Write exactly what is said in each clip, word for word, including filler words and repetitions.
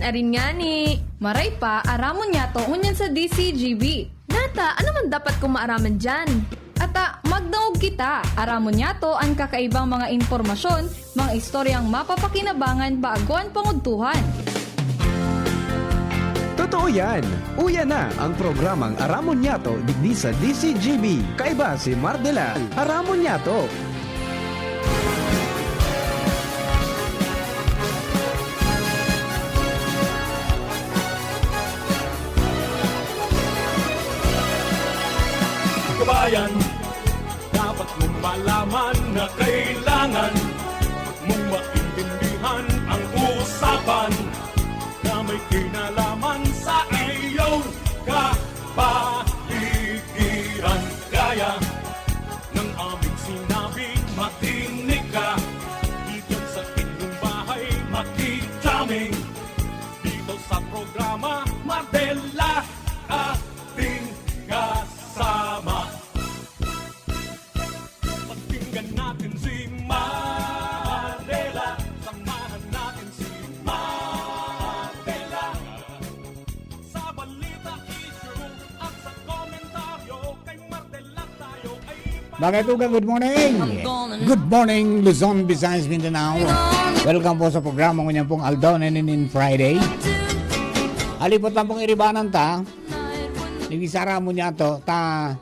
Arin ngani, maray pa, aramon niyato ngunyan sa D C G B. Nata, ano man dapat kong maaraman diyan? Ata, magdangog kita. Aramon niyato an kakaibang mga impormasyon, mga istoryang mapapakinabangan bago an pangudtuhan. Totoo yan! Uya na ang programang Aramon Niyato digdi sa D C G B. Kaiba si Mardelal. Aramon Niyato! Kabayan, dapat mong malaman na kailangan mong maintindihan ang usapan na may kinalaman sa iyong kapaligiran. Kaya ng aming sinabi, makinig ka. Diyan sa inyong bahay, makitaming. Dito sa programa, Mardela, ating kasama. Pakinggan natin si Mardela. Samahan natin si Mardela. Sa balita, issue, at sa komentaryo, kay Mardela tayo ay Mga tugang, good morning! Good morning, Luzon, Visayas, Mindanao. Welcome po sa programa ngunyan pong Aldaw na Ninin Friday. Alipot lang pong iribanan ta. Nagisara mo niya to. Ta,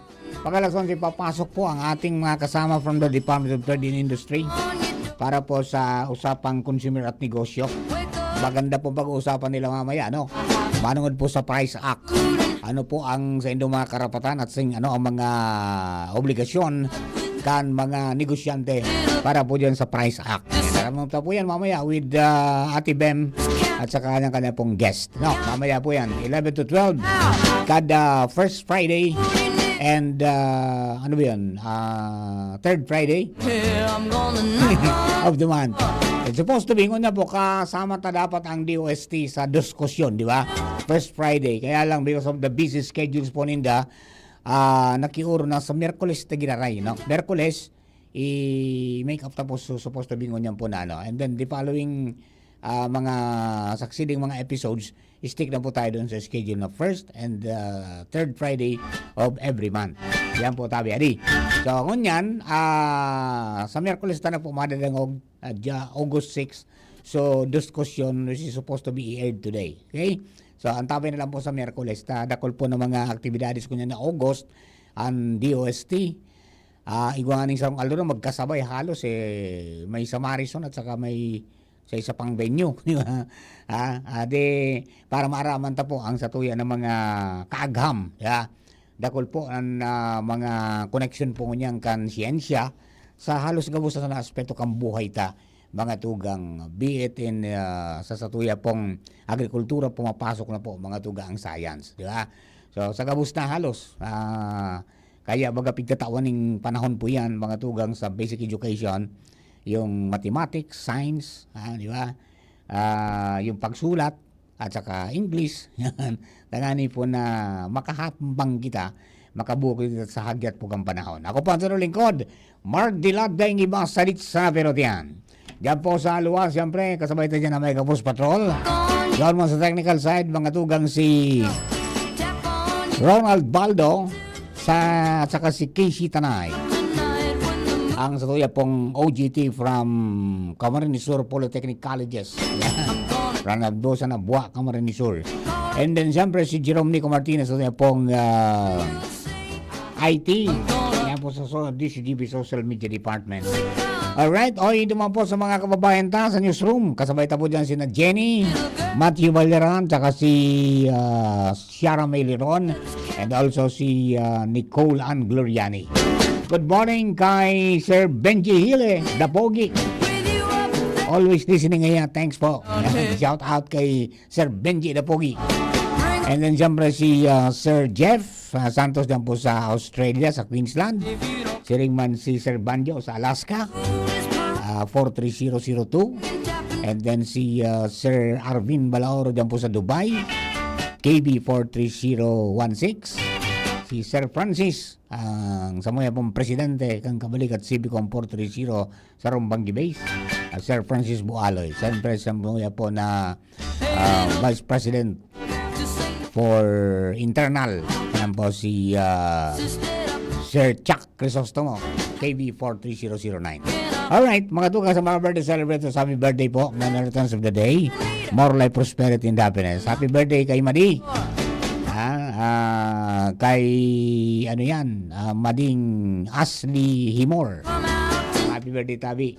pag alas onse, papasok po ang ating mga kasama from the Department of Trade and Industry para po sa usapang consumer at negosyo. Maganda po pag-uusapan nila mamaya, no? Manungod po sa Price Act. Ano po ang sa indong mga karapatan at sing ano ang mga obligasyon kan mga negosyante para po diyan sa Price Act. Alam mo po yan mamaya with uh, Ate Bem at sa kanyang kanya pong guest. No, mamaya po yan, eleven to twelve kada first Friday and uh, ano ba yun? Uh, third Friday of the month. It's supposed to be, ngunyan po, kasama ta dapat ang D O S T sa diskusyon, di ba? First Friday. Kaya lang, because of the busy schedules po ninda, ah, nakiuro na sa Miyerkules ta giraray, no? Miyerkules, i-make up tapos su- supposed to be ngunyan po na, ano. And then, the following ah, mga succeeding mga episodes, stick na po tayo doon sa schedule na first and uh, third Friday of every month. Yan po, tabi, adi. So, ngunyan, ah, sa Miyerkules ta na po madadangog, ah, dia- August six. So, diskusyon, which is supposed to be aired today. Okay? So, ang tabi na lang po sa Miyerkules, ta dakul po ng mga aktibidades ko niya na August, ang D O S T. Ah, igwa nga ning sarong aldo na magkasabay halos, eh, may sa Marison at saka may sa isa pang venue, di ba? Ah, ah, di, para maaraman ta po ang satuya ng mga kaagham, ya. Dakul po ang ah, mga koneksyon po ngunyan kan siyensya sa halos gabos na aspeto kan buhay ta, mga tugang, be it in ah, sa satuya pong agrikultura, pumapasok na po, mga tugang, ang science, di ba? So, sa gabos na halos, ah, kaya baga pigtatawan ning panahon po yan, mga tugang, sa basic education, yung mathematics, science, ah, di ba? Ah, yung pagsulat, at saka English. Yan. Tangani po na makahambang kita, makabuo kita sa hagyat po kang panahon. Ako po ang sarong lingkod, Mark Dilad, daing iba salit sa pero tiyan. Diyan po sa luwas, siyempre, kasabay tayo dyan na may Gabos Patrol. Diyan mo sa technical side, mga tugang si Ronald Baldo sa, at saka si Casey Tanay. Ang satuya pong O G T from Camarines Sur Polytechnic Colleges. Yan. Ronald Baldo sa Nabua, Camarines Sur. And then, siyempre, si Jerome Nico Martinez, satuya pong ah, I T. Yan po sa so, D C G B Social Media Department. Alright, o ito man po sa mga kababayan ta sa newsroom. Kasabay ta po dyan sina Jenny, Matthew Valderan, tsaka si ah, Ciara May Liron, and also si ah, Nicole Ann Gloriani. Good morning kay Sir Benji Hile, Dapogi. Always listening ngayon. Thanks po. Shout out kay Sir Benji Dapogi. And then siyempre si ah, Sir Jeff ah, Santos dyan po sa Australia, sa Queensland. Siring man si Sir Banjo sa Alaska, ah, four three zero zero two. And then si ah, Sir Arvin Balaoro dyan po sa Dubai, K B four three zero one six. Si Sir Francis, ang samuya pong presidente kan Kabalikat Civicom four three zero sa Rumbanggi Base. At Sir Francis Bualoy, siyempre samuya po na ah, Vice President for Internal. Yan po si, ah, Sir Chuck Crisostomo, K B four three zero zero nine. Alright, mga tugang, sa mga birthday celebrators, happy birthday po. Many returns of the day. More life, prosperity, and happiness. Happy birthday kay Madi. Ah, ah, kay, ano yan, ah, Mading Ashley Himor. Happy birthday, Tabi.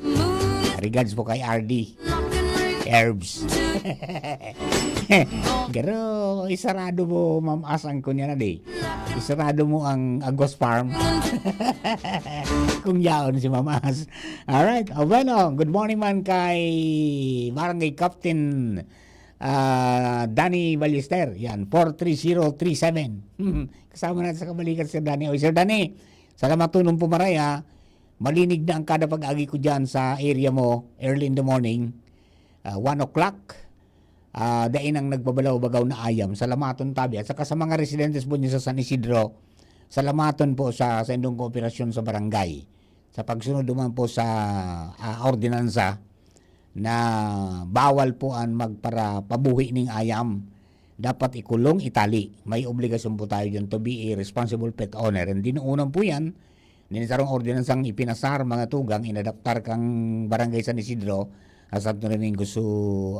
Regards po kay R D. Herbs. Pero isarado mo, Ma'am As, ang kunya na di. Isarado mo ang Agos Farm. Kung yaon si Ma'am As. Alright. O, bueno, good morning man kay Barangay Captain, ah, Danny Ballester. Yan, four three zero three seven. Kasama natin sa kabalikan, Sir Danny. O, Sir Danny, salamat tunong pumaray, ha. Malinig na ang kada pag-agi ko dyan sa area mo early in the morning. Ah, one o'clock. Ah, dai nang nagbabalaw-bagaw na ayam. Salamaton tabi. At saka sa mga residentes po niya sa San Isidro, salamaton po sa, sa indong kooperasyon sa barangay. Sa pagsunod naman po sa, ah, ordinansa na bawal po ang magpara-, pabuhi ning ayam. Dapat ikulong, itali. May obligasyon po tayo dyan to be a responsible pet owner. And dinuunan po yan, nin sarong ordinansang ipinasar, mga tugang, inadaptar kang Barangay San Isidro, ah, Santo Domingo, su,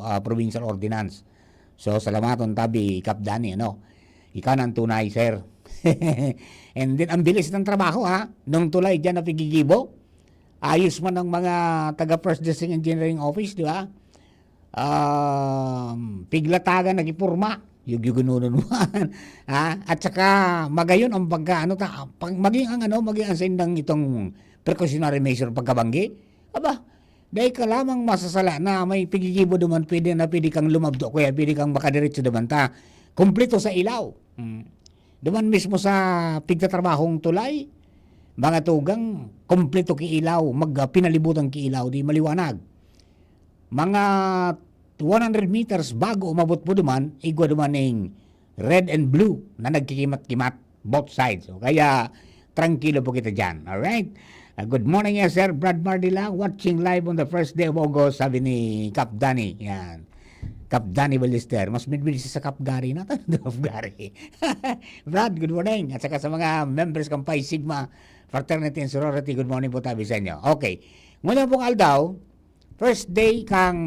ah, provincial ordinance. So, salamaton tabi, Kap Danny, ano? Ikaw na ang tunay, sir. And then, ang bilis ng trabaho, ha? Nung tulay dyan na pigigibo, ayos man ang mga taga First District Engineering Office, di ba? Um, piglatagan, nagipurma. Yugyugununon mo. Ha? At saka, magayon ang pagka, ano ta, pag, maging ang ano, maging ang sindang itong precautionary measure pagkabanggi. Aba, dahil ka lamang masasala na may pigigibo duman, pwede na pwede kang lumabdo, kaya pwede kang makadiretso duman ta. Kompleto sa ilaw. Hmm. Duman mismo sa pigtatrabahong tulay, mga tugang, kompleto ki ilaw, mag, pinalibutan ki ilaw, di maliwanag. Mga one hundred meters bago umabot po duman, igwa duman ning red and blue na nagkikimat-kimat, both sides. So, kaya, trangkilo po kita dyan. Alright? Ah, good morning, yes, sir. Brad Mardila, watching live on the first day of August, sabi ni Kap Danny. Yan. Kap Danny Ballester. Mas midmid siya sa Kap Gary na. Kap Gary. Brad, good morning. At saka sa mga members ng Pi Sigma Fraternity and Sorority, good morning po tabi sa inyo. Okay. Ngunyan pong aldaw, first day kang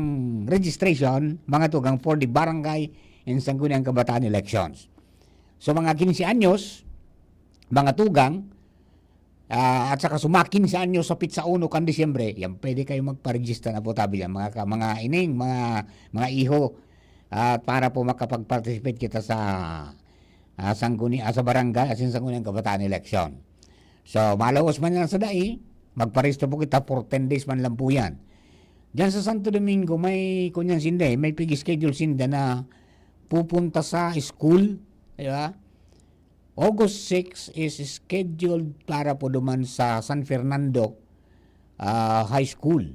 registration, mga tugang, for the barangay and sangguniang kabataan elections. So, mga quince anyos, mga tugang, ah, at saka suma quince anyos sa pitsa uno kan Disyembre, yan, pwede kayo magparehista na po tabi yan, mga ka, mga ining, mga, mga iho, at para po makapag-participate kita sa, ah, sangguni-, ah, sa barangay, asin sangguniang kabataan eleksyon. So, malawos man yan sa dai, magparehistro po kita, for ten days man lang po yan. Diyan sa Santo Domingo, may, kunyan sinda eh, may pig-schedule sinda na pupunta sa school, di ba? August six is scheduled para po duman sa San Fernando, ah, High School.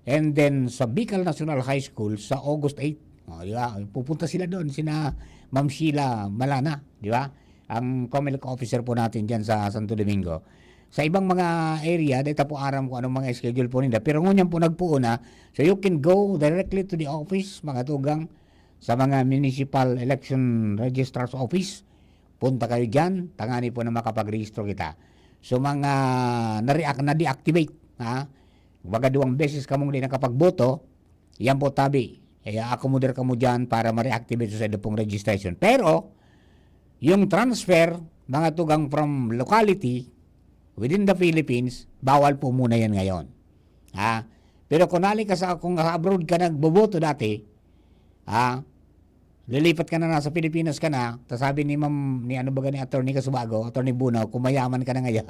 And then sa Bicol National High School sa August eight. O, di ba? Pupunta sila doon, sina Ma'am Sheila Malana, di ba? Ang Comelec officer po natin diyan sa Santo Domingo. Sa ibang mga area, di ta po aram kung anong mga schedule po nila. Pero ngunyan po nagpuon na, so you can go directly to the office, mga tugang, sa mga municipal election registrar's office. Punta kayo diyan, tangani po na makapagrehistro kita. So, mga na-react, na-deactivate, ha? Baga duwang beses kamong di nakapagboto, yan po tabi. Eh, akomodar kamo diyan para ma-reactivate sa inyong pong registration. Pero, yung transfer, mga tugang from locality, within the Philippines, bawal po muna yan ngayon. Ha? Pero kung nali ka sa, kung sa abroad ka nagboboto dati, ha? Lilipat ka na, nasa Pilipinas ka na, ta sabi ni Ma'am, ni ano ba gani, Attorney Casubago, Attorney Bunaw, kung mayaman ka na ngaya,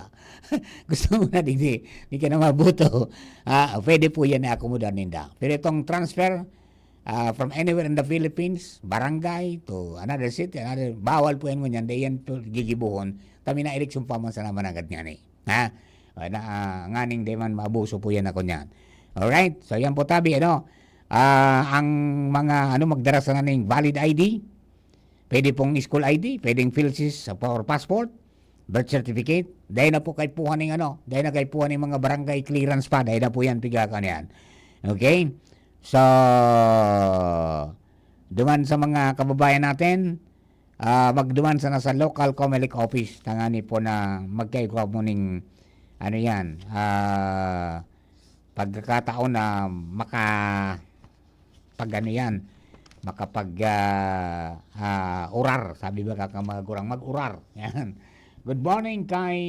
gusto mo na digdi, di ka na maboto. Ah, pwede po yan i-accommodate ninda. Pero itong transfer, ah, from anywhere in the Philippines, barangay to another city, another, bawal po yan ngunyan, dahil yan po gigibuhon, kami na eleksyon pa man sa naman agad nga ni. Ha? Ah, na, ah, nganing di man maabuso po yan ako niyan. Alright? So, yan po tabi, ano? Ah, ang mga, ano, magdara sana ning valid I D, pwede pong school I D, pwedeng PhilSys or passport, birth certificate, dahil na po kay puhan ng, ano, dahil na kay puhan ng mga barangay clearance pa, dahil na po yan, pigakan yan. Okay? So, duman sa mga kababayan natin, ah, magduman sana sa local Comelec office, tangani po na magkaigwa mo ning, ano yan, ah, pagkakataon na maka-, pag ano yan, makapag, ah, ah, urar, sabi ba ka, ka mga gurang, mag-urar. Yan. Good morning kay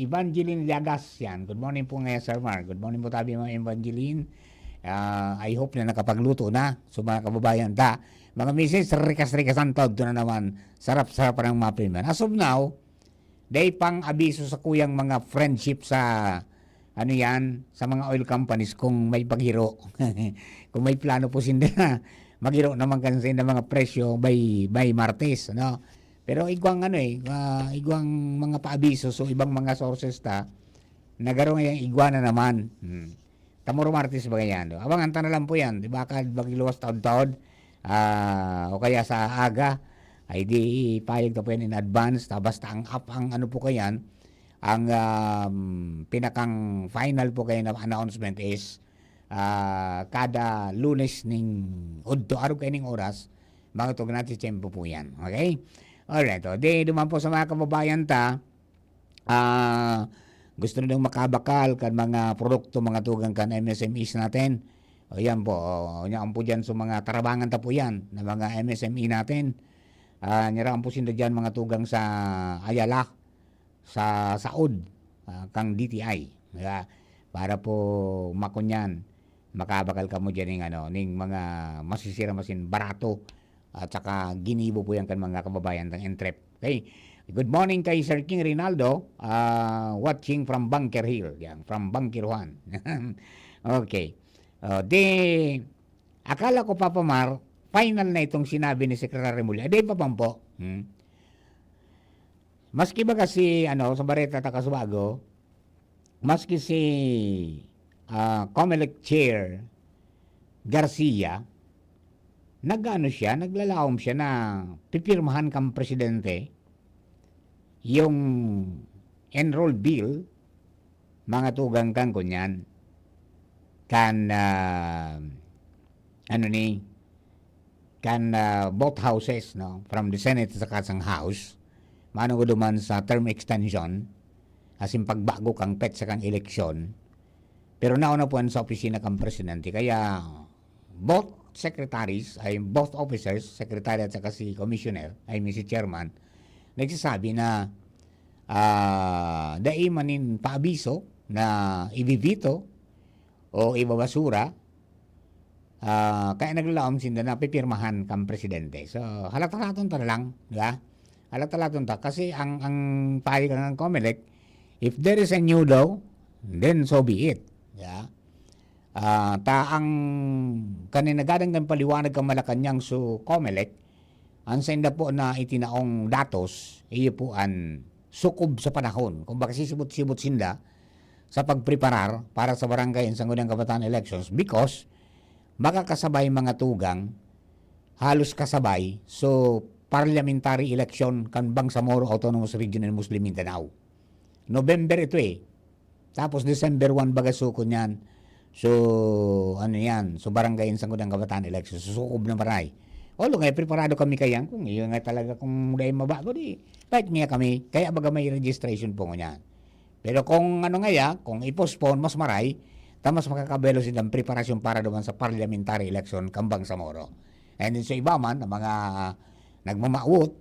Evangeline Llagas. Yan. Good morning po ngayon, Sir Mar. Good morning po tabi, mga Evangeline. Ah, I hope na nakapagluto na. So, mga kababayan ta, mga misis, rikas-rikas ang taod to na naman. Sarap-sarap pa ng mga premium. As of now, day pang abiso sa kuyang mga friendship sa, ano yan, sa mga oil companies kung may paghiro. Kung may plano po sinda na maghiro naman kan sinda mga presyo by, by Martes, ano? Pero igwang ano eh, ah, igwang mga paabiso, so ibang mga sources ta, nagaro ngayang igwa na naman. Hmm. Tamoro Martes ba yan? Abangan ta na lang po yan, di ba? Kad magluwas taod-taod, ah, o kaya sa aga, ay di ipayag ta po yan in advance. Ta, basta ang, ap-, ang ano po kayan, ang, um, pinakang final po kayan na announcement is, ah, kada Lunes ning udto, arog kaining oras, mga tugang natin, tiyempo po yan. Okay? Alright, o, di duman po sa mga kababayan ta, ah, gusto nilang makabakal kan mga produkto, mga tugang kan M S M Es natin. O, yan po, o, yan po dyan sa mga tarabangan ta po yan, na mga M S M E natin. Ah, niraan po sinda dyan, mga tugang sa Ayala, sa saod, ah, kang D T I, di ba? Para po makunyan, makabakal kamo dyan ning, ano, ning mga masisira masin barato at saka ginibo po yan kan mga kababayan tang Entrep. Okay? Good morning kay Sir King Rinaldo, ah, watching from Bunker Hill. Yan, from Bunker Juan. Okay. Oh, di, akala ko, Papa Mar, final na itong sinabi ni Secretary Mulya. Di pa, Pampo. Hmm? Maski baga si, ano, sa Bareta Takasbago, maski si, ah, Comelec Chair Garcia, nag-ano siya, naglalaom siya na pipirmahan kang presidente yung enrolled bill, mga tugang kan kunyan, kan, ah, ano ni, kan, ah, both houses, no? From the Senate saka sa House, manong duman sa term extension, asin pagbago kang petsa kang eleksyon. Pero nauna po yan sa opisina kang presidente, kaya both secretaries, ay both officers, secretary at saka si commissioner, ay mi si chairman, nagsasabi na, ah, dai man nin paabiso na ibibito o ibabasura, ah, kaya naglalaom sinda na pipirmahan kang presidente. So, halata-halaton ta na lang, di ba? Halata-halaton ta. Kasi ang, ang pahayag ng Comelec, if there is a new law, then so be it. Di ba? Ah, ta ang kanina gadan kan paliwanag kan Malacañang so Comelec, ang sainda po na itinaong datos, iyo po an sukob sa panahon. Kumbaga, sisibot-sibot sinda sa pagpreparar para sa barangay and sangguniang kabataan elections because makakasabay mga tugang, halos kasabay, so parliamentary election kan Bangsamoro Autonomous Region and Muslim Mindanao. November ito eh. Tapos December one baga sukon yan. So, ano yan? So, barangay and sangguniang kabataan election. So, sukob na maray. Olo nga, preparado kami kayan. Kung iyo nga talaga, kung dahil mabago, di, kahit nga kami, kaya baga may registration po ngunyan. Pero kung ano nga ya, kung i-postpone, mas maray, ta mas makakabelo silang preparasyon para duman sa parliamentary election kang Bangsamoro. And then sa iba man, na mga nagmamawot,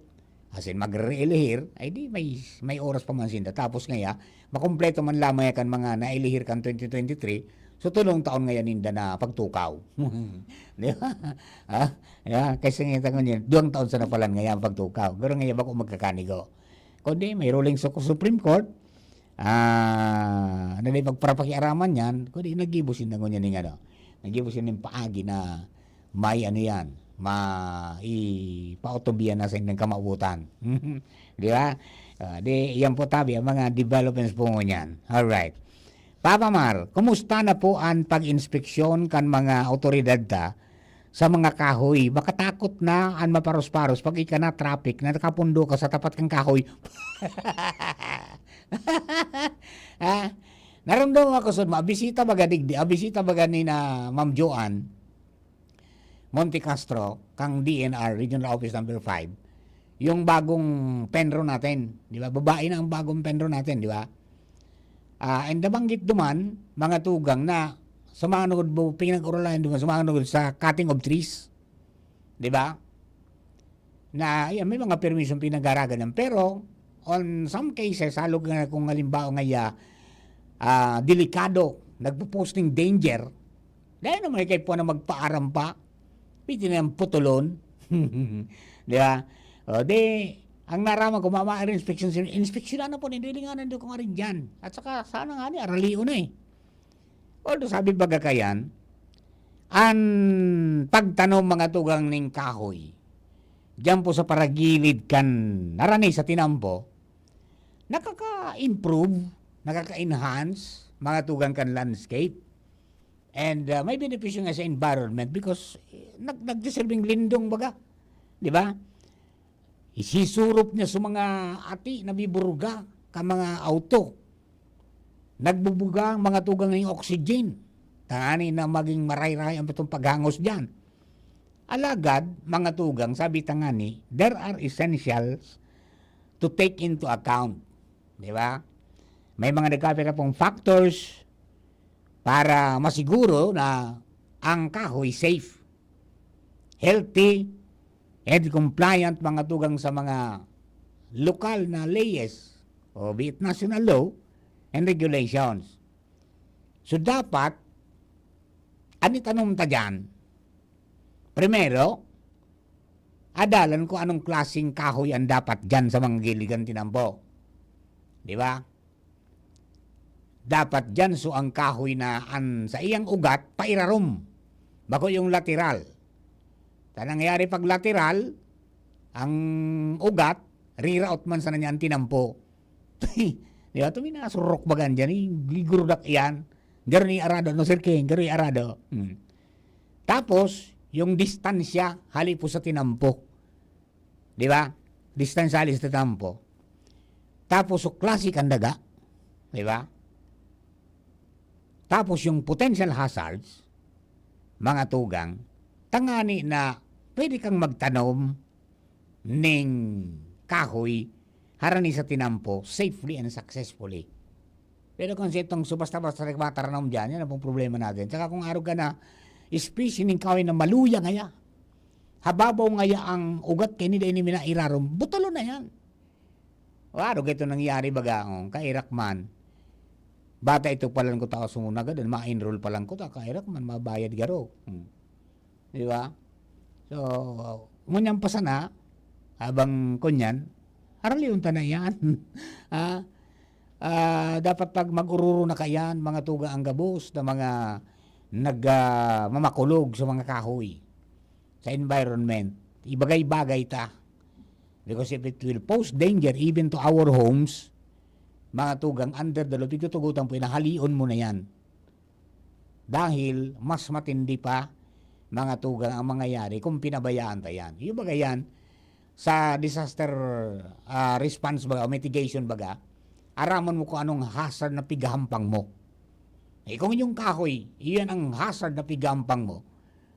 as in, magre-elihir, ay di may, may oras pa man sinda. Tapos nga ya, makumpleto man lamang ya kan mga naelihir kan twenty twenty-three, so tulong taon ngayon ninda na pagtukaw. Di ba? Ha? Ya, kaysa nga tangon yan, duwang taon sa napalan ngayon pagtukaw. Pero ngayon, bako magkakanigo. Kundi may ruling sa Supreme Court, ah, na di magparapakiaraman yan, kundi naggibo sinda ngunyan ning ano, naggibo sinda ning paagi na may ano yan, ma-, ipautubyan na sa inyong kamautan. Di ba? Ah, di, yan po tabi, ang mga developments po ngunyan. Alright. Papa Mar, kumusta na po ang pag-inspeksyon kan mga awtoridad ta sa mga kahoy? Makatakot na an maparos-paros pag ika na traffic na nakapundo ka sa tapat kan kahoy. Ha? Narumdam ako, sud, ma-, bisita baga digdi, ah, bisita baga ni na Ma'am Joanne. Monte Castro, kang D N R, Regional Office Number five, yung bagong PENRO natin, di ba? Babae na ang bagong PENRO natin, di ba? Ah, and nabanggit duman, mga tugang na sumanod mo, pinag-urulayan duman, sumanod sa cutting of trees, di ba? Na, ayan, may mga permisyon pinagaragan yan. Pero, on some cases, halog na kung halimbawa nga, ah, delikado, nagpo-posting danger, dahil naman kay po na magpaaram pa, pwede na yung putulon. Di ba? O, di, ang naraman ko, mama, inspeksyon, inspeksyon na po, hindi linganan doon kung arin dyan. At saka, sana nga ni, aralion na eh. Although, sabi baga kayan, an pagtanom mga tugang ning kahoy, diyan po sa paragilid kan narani sa tinampo, nakaka-improve, nakaka-enhance mga tugang kan landscape. And, ah, may benepisyo nga sa environment because, eh, nag-, nagdeserving lindong baga. Di ba? Isisurop niya sa mga ati na biburuga ka mga auto. Nagbubuga ang mga tugang ning oxygen. Tangani na maging marayray ang itong paghangos diyan. Alagad, mga tugang, sabi tangani, there are essentials to take into account. Di ba? May mga nagkapira pong factors para masiguro na ang kahoy safe, healthy, and compliant mga tugang sa mga lokal na leyes o be it national law and regulations. So, dapat, an itanom ta diyan, primero, adalan kung anong klaseng kahoy ang dapat diyan sa mga gilid kan tinampo. Di ba? Dapat diyan so ang kahoy na an saiyang ugat pairarom, bako yung lateral. Ta nangyayari pag lateral, ang ugat, riraot man sana niya ang tinampo. Di ba? Ito may nasurok bagan dyan, eh, gigurudak iyan. Garo ni arado, no, Sir King? Garo ni arado. Hmm. Tapos, yung distansya, hali po sa tinampo. Di ba? Distansya hali sa tinampo. Tapos, so klase kan daga. Di ba? Tapos, yung potential hazards, mga tugang, tangani na pwede kang magtanom ning kahoy harani sa tinampo safely and successfully. Pero kung sa itong so basta-basta nagmataranom dyan, yan ang pong problema natin. Tsaka kung arog ka na, espesye ning kahoy na maluya ngaya, hababaw ngaya ang ugat kay ni dai ni minairarom, butalo na yan. Arog ito nangyari baga, oh, kairak man. Bata ito palan ko tao sumunagad, ma-enroll palan ko ta, kairak man, mabayad garo. Hmm. Di ba? So, ngunyan pa sana, habang kunyan, aralion ta na yan. Ah, ah, dapat pag mag-ururo na kayan, mga tuga ang gabos na mga nag, ah, mamakulog sa mga kahoy, sa environment, ibagay-bagay ta. Because if it will pose danger even to our homes, mga tugang under the law, pigtutugutan po, inahalion mo na yan. Dahil mas matindi pa, mga tugang, ang mangyayari kung pinabayaan ta yan. Yung baga yan, sa disaster, ah, response baga, o mitigation baga, araman mo kung anong hazard na pigahampang mo. Eh, kung yung kahoy, iyan ang hazard na pigahampang mo,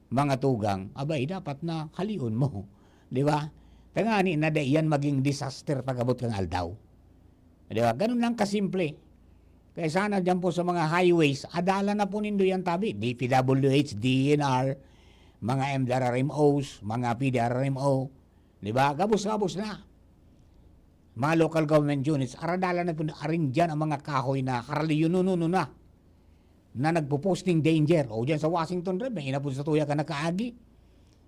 mga tugang, abay, dapat na halion mo. Di ba? Tangani na dai yan maging disaster pag-abot kang aldaw. Di ba? Ganun lang kasimple. Kaya sana dyan po sa mga highways, adala na po nindo yan tabi. D P W H, D N R, mga M D R R M Os, mga P D R R M O. Di ba? Gabos-gabos na. Mga local government units, aradala na po, arin dyan ang mga kahoy na karaliyon na, na nagpo-posting danger. O dyan sa Washington Drive, may inapod sa tuya ka nakaagi.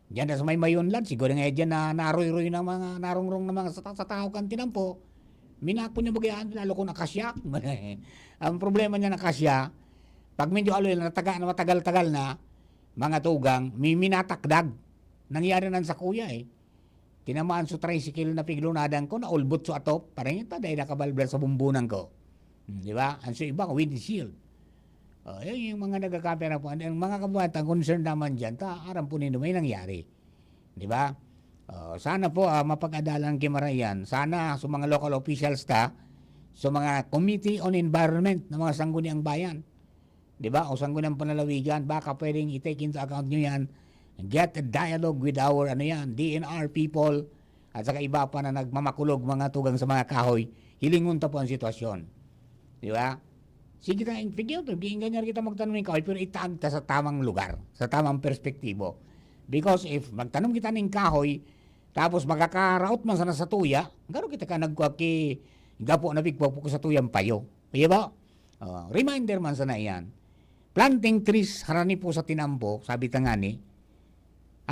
Diyan na sa may Mayunlad, siguro nga diyan na naroy-roy na mga, narungrong na mga sata-, sa tao kan tinampo. Minako niya bagay, lalo kung akasya. Ang problema niya, akasya, pag medyo aloy na, taga-, na matagal-tagal na, mga tugang, may minatakdag. Nangyari nan sa kuya eh. Tinamaan sa tricycle na piglunadan ko, naulbot sa atop, parang yun, ta, dahil nakabalbal sa bumbunan ko. Hmm, di ba? Ang sa iba, windshield. Oh, yun yung mga nagkakapera po. Ang mga kabuhatan, concern naman dyan, ta, aram po nindo, may nangyari. Di ba? Oh, sana po, ah, mapag-adalan kay Marayan. Sana sa mga local officials ta, sa mga Committee on Environment ng mga Sangguniang Bayan. Di ba? O Sangguniang Panlalawigan, baka pwedeng i-take into account nyo yan Get a dialogue with our, ano yan, D N R people, at saka iba pa na nagmamakulog mga tugang sa mga kahoy, hilingon ta po ang sitwasyon. Di ba? Sige ta, figure out, giingganyan kita magtanom ng kahoy, pero itaag ta sa tamang lugar, sa tamang perspektibo. Because if magtanom kita ng kahoy, tapos magkakaraot man sana sa tuya, garo kita ka nagkuha ki gapo na bigpok sa tuyang payo. Di ba? Oh, reminder man sana yan. Planting trees, harani po sa tinampo, sabi ta ngani,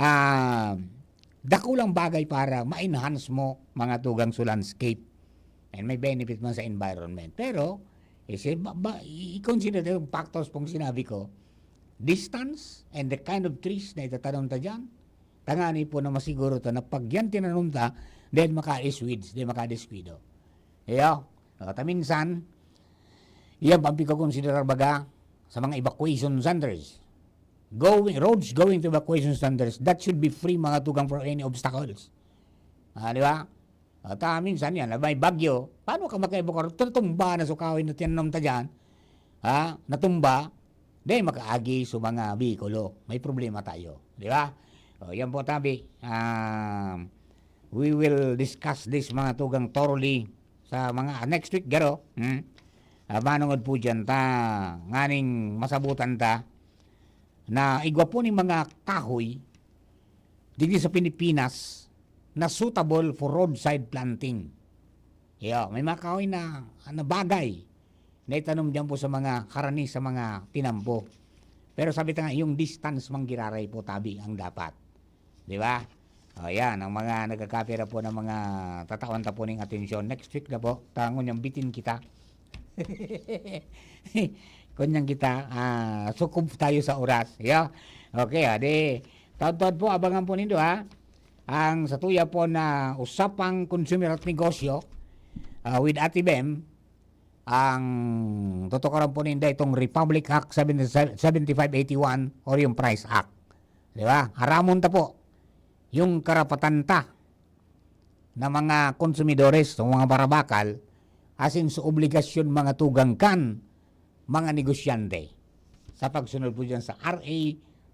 ah, dakulang bagay para ma-enhance mo mga tugang sa landscape. And may benefit man sa environment. Pero, isi, ba, ba, i-consider yung factors pong sinabi ko, distance and the kind of trees na itatanom ta dyan, tangani po na masiguro ta na pag yan tinanom ta, then maka-is weeds, then maka-descuido. Iyo, kata minsan, iyan pa ang pagkakonsiderar baga sa mga evacuation centers. Going, roads going to evacuation centers, that should be free, mga tugang, for any obstacles. Ah, di ba? At ah, minsan yan, may bagyo, paano ka makaibukar? Tutumba na sa kahoy na tinanom ta dyan. Ha? Natumba, di makaagi sa mga bikulo. May problema tayo. Di ba? O, yan po, tabi. Um, we will discuss this, mga tugang, thoroughly sa mga next week, garo. Hmm? Ah, manungod po dyan ta, nganing masabutan ta, na igwa po ni mga kahoy, digdi sa Pilipinas, na suitable for roadside planting. Yo, may mga kahoy na, na bagay na itanom dyan po sa mga karani, sa mga tinampo. Pero sabi ta nga, yung distance mang giraray po, tabi ang dapat. Di ba? O, yan, ang mga nagkakapira po ng mga tatawan ta po ning atensyon. Next week na po, tangon yung bitin kita. Kunyang kita, ah, sukob tayo sa oras. Yo? Okay, ah, di, taon-taon po, abangan po nindo, ha? Ang sa tuya po na usapang consumer at negosyo, ah, with Ate Bem, ang tutukaran po ninda itong Republic Act seventy, seventy-five eighty-one or yung Price Act. Di ba? Aramon ta po yung karapatan ta na mga konsumidores o mga barabakal, asin sa obligasyon mga tugang kan mga negosyante sa pagsunod po dyan sa R A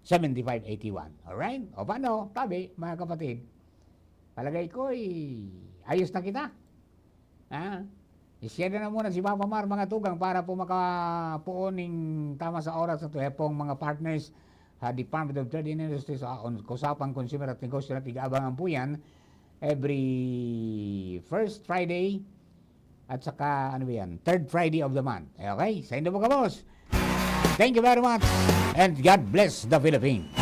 seventy-five eighty-one. Alright? O paano, tabi, mga kapatid? Palagay ko, eh, ayos na kita. Ha? I-share na muna si Papa Mar, mga tugang, para po makapuon ning tama sa oras at pong mga partners ha Department of Trade and Industry sa on, Kausapang Consumer at Negosyo na pig-aabangan po yan every first Friday at saka, ano ba yan, third Friday of the month. Eh, okay? Sa inyo po, kabos. Thank you very much and God bless the Philippines.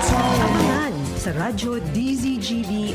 Abangan sa Radyo D Z G B